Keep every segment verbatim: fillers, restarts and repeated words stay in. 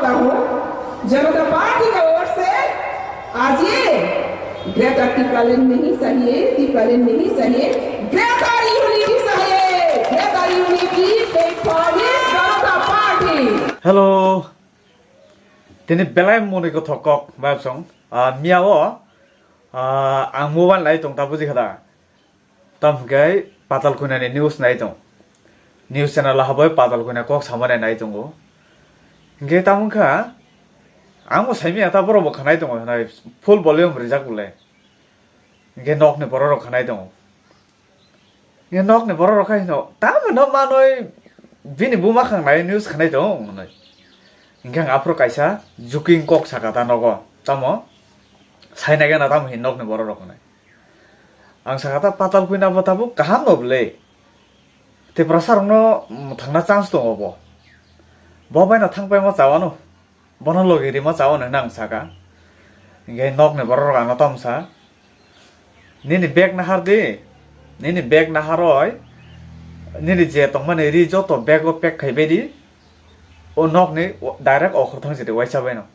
जनता पार्टी की ओर से आज ये ग्रेटर टिप्रालैंड नहीं चाहिए, टिप्रालैंड नहीं चाहिए, ग्रेटर यूनिटी चाहिए, ग्रेटर यूनिटी पेट फॉर Janata party. Hello. Tini belai moni kothok kok, bayapsong. Ah, miyao, ah, ang mobile nai tong ta buji khada. Tam hwnkhe Patal Koinani news nai tong. News channel o haboi Patal Koina kok samani nai tongo. Hwnkhe tamo wngkha, ang bo saimanya ta borok bo khanai tongo hwnwi full volume rijak bole. Hwnkhe nokni borok rok khanai tongo. Hwnkhe nokni borok rok khai hino, "Tamo no manwi bini buma khangnai news khanai tongo," hwnwi. Hwnkhe ang aphuru kaisa joking kok saka ta nogo. Tamo? Sainai gana tamo hin nokni borok rok hwnwi. Ang saka ta Patal Koina bo tabuk kaham no bwle. Tiprasa rokno, mm, thangna chance tongo bo. Bo baino thang paima chawano. Bono logi rima chawano hwnwi ang saka. Hwnkhe nokni borok rok ano tamo sa. Nini bag nahar di. Nini bag naharoi. Nini je tongmani ri joto bag o pack khai bai di. O nokni o-, direct okhor thang sidi waisa baino.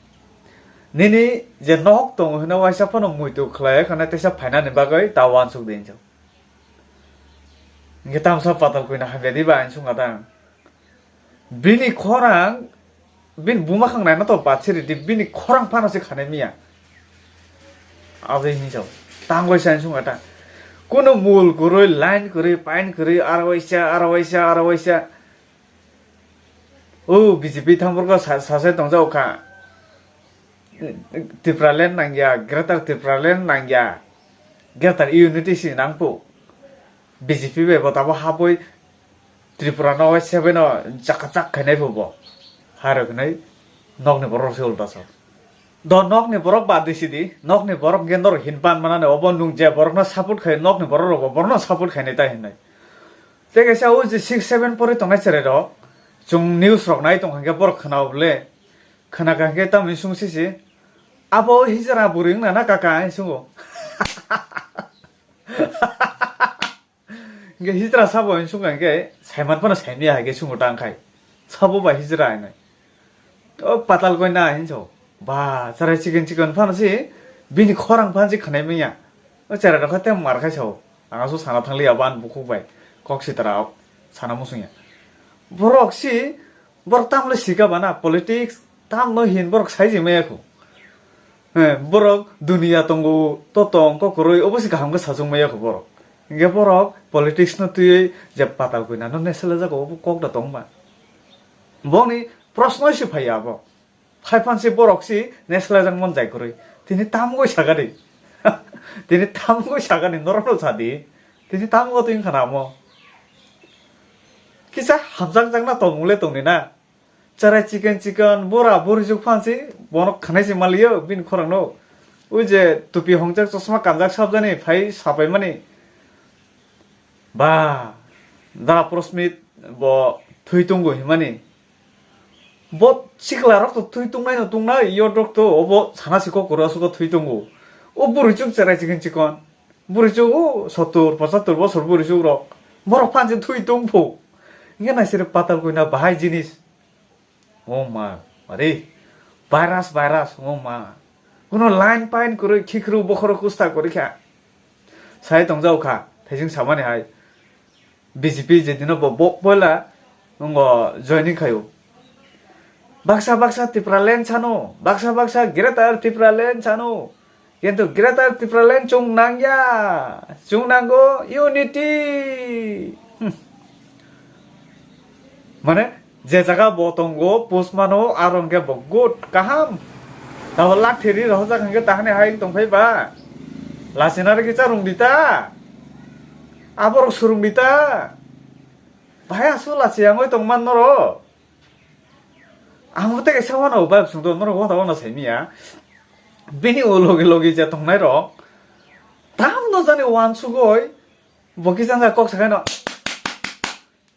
Nini je nok tongo hwnwi waisa phano muitu khlai khana teisa phainani bagwi ta uansuk di hinjak. Hwnkhe tamsa Patal Koina hamya di ba hinwi swngkha ta ang. Bini khorang, bini buma khang naina to batsiri di, bini khorang phano se khanai miya. Aboni hinwi sao. Tangoi sa hinwi swngkha ta. Kuno mul kwrwi, line kwrwi, pain kwrwi, aro waisa, aro waisa, aro waisa. O B J P thamburgo sa-, sasai tongjago kha. Tipraland nangya, Greater Tipraland nangya, Greater Unity si nangphu. B J P bai bo tabo habwi Tripura no sebeno jakachak khainai phu bo. Harok hinwi nokni borok se ulta sa. Do nokni borok bad di sidi, nokni borok hwnkhe norok hin pan manani obo nwng je borokno support khai, nokni borok rok bo borokno support khainai ta hinwi. Tei kaisa o je six seven pori tongnai cherai rok, chwng news rok nai tong kha khe borok khna o bole, khna kha khe tamni sung sisi, "Abo hijra bwrwi wngna na kaka?" hinwi sungo. Hingke hijra sabo hinwi sung kha khe saiman phano saimya hai khe sungo ta wngkhai, "Sabo ba hijra?" hinwi. O Patal Koina hinwi sao. Ba, cherai chikon chikon phano si, bini khorang phano si khanai manya. O cherai rok khe tei mar khai sao. Ang aswk sana thang liya ban bukhuk bai. Kok sitra sana musungya. Borok si, borok tamle sika bana politics, tamno hin borok sai je maya khu. He, borok dunia tongo, to tong, kokroi, obo si kaham khe sajwk maya khu borok. Hingke borok politics no twiwi je Patal Koina no neselajak obo kok da tong ba. Boni proshno si phai ya bo. Hai phan si borok si neslajak mon jai kwrwi. Tini tamgoi sagani. Tini tamgoi sagani norok no sadi. Tini tamgo twi wngkha na amo. Kisa hamjak jak na tongmung le tongni na. Cherai chikon chikon bura buri juk phan si bono khanai si maliyo bini khorang no. Ui je tupi hongjak chosma kanjak sabjani phai sapai mani. Ba, da Prosmit bo thwi tongo himani. Bo sikla rok to thwi tongnai no tongnai, yo dok to obo sana si kokoro asuko thwi tongo. O buri chuk cherai chikon chikon. Buri chuk o sottur, pochattur bosor buri chuk rok. Borok phan si thwi tong pho. Nge nai siri Patal Koina bahai jinis. O ma, are, virus, virus, o ma. Kuno line pain kwrwi khikrw bokhoro kusta kwrwi kha. Sai tongjao kha, thaising samani hai. B J P je dino bo, bo, boila, ngo joining khayo. Baksa, baksa Tipraland sano, baksa, baksa Greater Tipraland sano. Kintu Greater Tipraland chwng nangya, chwng nango unity. Hmm. Mane, je jaga bo tongo, post mano, aro hwnkhe bo good, kaham. Tabo lathi ri rohorjak hwnkhe tahani hai wng tongphai ba? Lachina rwgwi charwng di ta? Aborok swrwng di ta? Bahai aswk lachi yangwi tongman norok? Ang bo tei kaisa wano bai swngdo, norok wano wano saimanya. Bini o logi logi je tongnai rok, tamno jani wansugoi, bo kisa wngkha kok sakai no,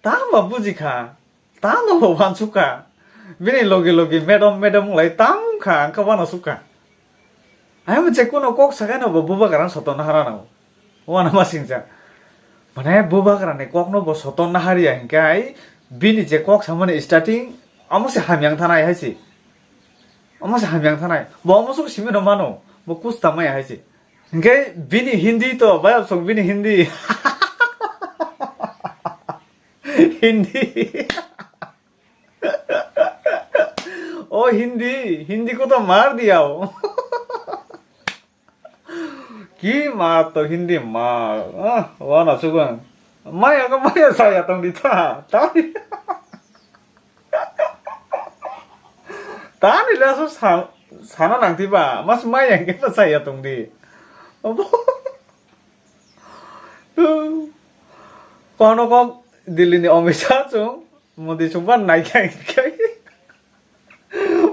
tamo bujikha, tamo bo wansukha. Bini logi logi madam madam wng lai tamkha, ang khe wano sukha. Ayang je kuno kok sakai no bo bubagra soto nahara nango. Wana ma singcha. Mane bubagra ni kok no bo soto nahariya hinkhe ai bini je kok samani starting amo se hamyang thanai hai se. Omo se hamya wng thanai. Bo omo sok simi no mano. Bo kusta maya hai se. Hingke bini Hindi to, bayap sok bini Hindi. Hindi. O Hindi, Hindi ko to mar diya ho. Ki ma to Hindi ma. Ah, wana sugan. Maya ka maya saya tong di ta. Ta. Tani le so sa-, sana nang ti ba. Mas maya ke pa saya tong di. Abo. Kono kok Delhi ni Amit Shah chung. Modi chumban nai khe khe.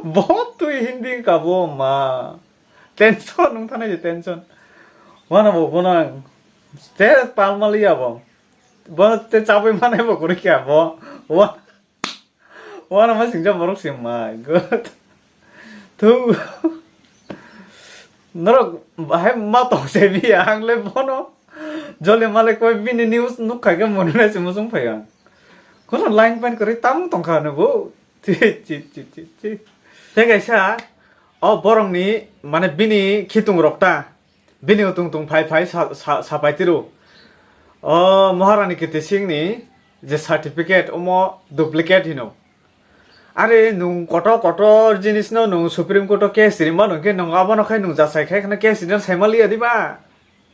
Bo twi Hindi ka bo ma. Tension nung thanai je tension. Wana bo bono ang. Te palmali ya bo. Bo te chabai manai bo kuri kya bo. Wa-, wana ma singja borok sim ma. Good. Tu. Norok bahai ma tong se bi ang le bono. Jole male koi bini news nuk khai khe mone na se musung phai ang. Kono line pan kori tam tong kha no bo. Chi, chi, chi, chi, chi. Te kaisa, o borokni, mane, bini khitung rok ta, bini utung tung phai phai sa-, sa-, sapai tiru. O Maharani Kirti Singh ni je certificate, omo duplicate hino. Are nwng kotor kotor jinis no nwng Supreme Court o case rimano, hwnkhe nwng abono khai nwng jasai khai kheno case rina saimaliya diba?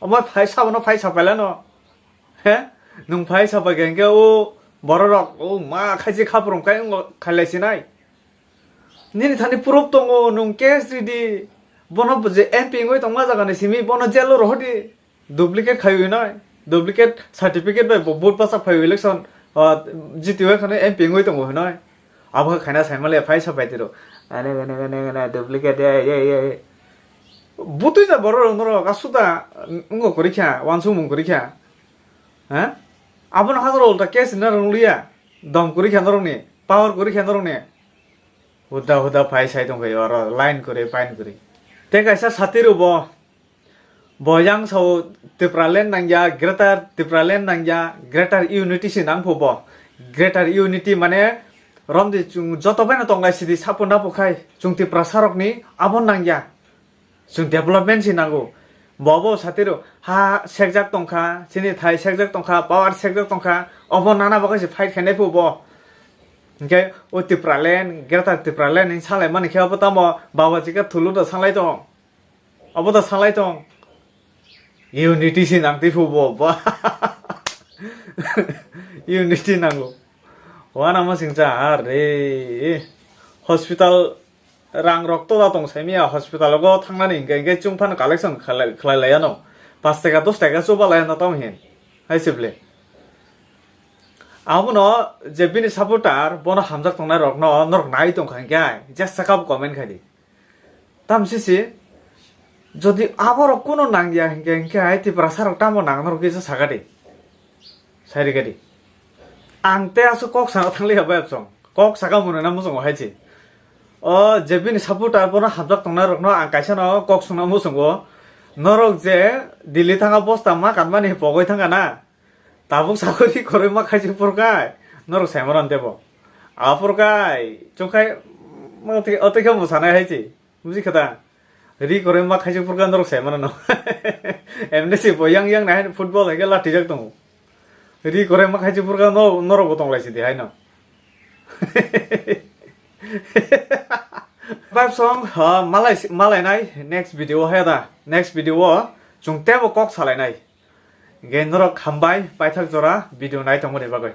Omo phai sabono phai sapailano. He? Nwng phai sapai khe hwnkhe o bororok, o ma khaisi khapurung kai wngkha khailai sinai. Nini thani proof tongo, nwng case ridi. Bono je M P wngwi tongma jagani simi, bono jail o rohordi. Duplicate khai wi noi. Duplicate certificate bai bo vote bachak phai election, ah, jiti wi khano M P wngwi tongo hinoi. Abo khe khaina saimaliya phai sapai tiro. Ane, ane, ane, ane, duplicate, ye, ye, ye. Butui ja bororok norok asuda, wngkha kwrwi kha, wansukmung kwrwi kha. Ha? Abono hagoro ulta case rina rwngliya. Dom kwrwi kha norokni, power kwrwi kha norokni. Huda huda phai sai tongkha oro, line kwrwi, pain kwrwi. Tei kaisa sati rw bo, bo yang sao Tipraland nangya, Greater Tipraland nangya, Greater Unity se nangpho bo. Greater Unity mane romdi chwng joto baino tonglai sidi sapo napo khai, chwng Tiprasa rokni abo nangya. Chwng development se nango. Bo bo satiro ha sekjak tongkha, chini thai sekjak tongkha, power sekjak tongkha, obo nana bagwi se fight khainai phu bo. Hwnkhe o Tipraland, Greater Tipraland ni salai mani khe obo tamo baba chikha thulu da salai tong. Obo da salai tong. Unity se nang twi phu bo. Ba. Unity nango. Wana ma singcha are. Hospital rang rok tola tong saimia hospital go thangnani hingke hingke chwng phano collection khlai, khlai laiya no. Pash taka dos taka chuba laiya no tamo hin. Hai se ble. Abono je bini supporter bono hamjak tongnai rok no norok nai tongkha hingke jesa kabo comment khai di. Tamsisi, jodi aborok kuno nangya hinkhe, hinkhe hai Tiprasa rok tamo nang norok kisa sakadi. Sairikadi. Ang te aswk kok sana thangliya bai absong. Kok saka mwnwi na muchungo hai se. O je bini supporter bono hamjak tongnai rokno ang kaisa no kok sungna muchungo. Norok je Delhi thanga bosta ma kanmani pogwi thangkha na. Tabuk sakori koroi ma khaisik phurkha, norok sai mano tebo. Aphurkha, chukha, otwi khe mwsanai hai se. Buji kha da? Ri koroi ma khaisik phurkha norok sai mano no. Emni se bo yang yang nai football hai khe latijak tongo. Ri koroi ma khaisik phurkha no-, norok bo tonglai sidi hai no. Vibes song, ha, malai, malainai next video hai da. Next video o chwng tebo kok salainai. Hingke norok hambai paithak jora video nai tongmani bagwi.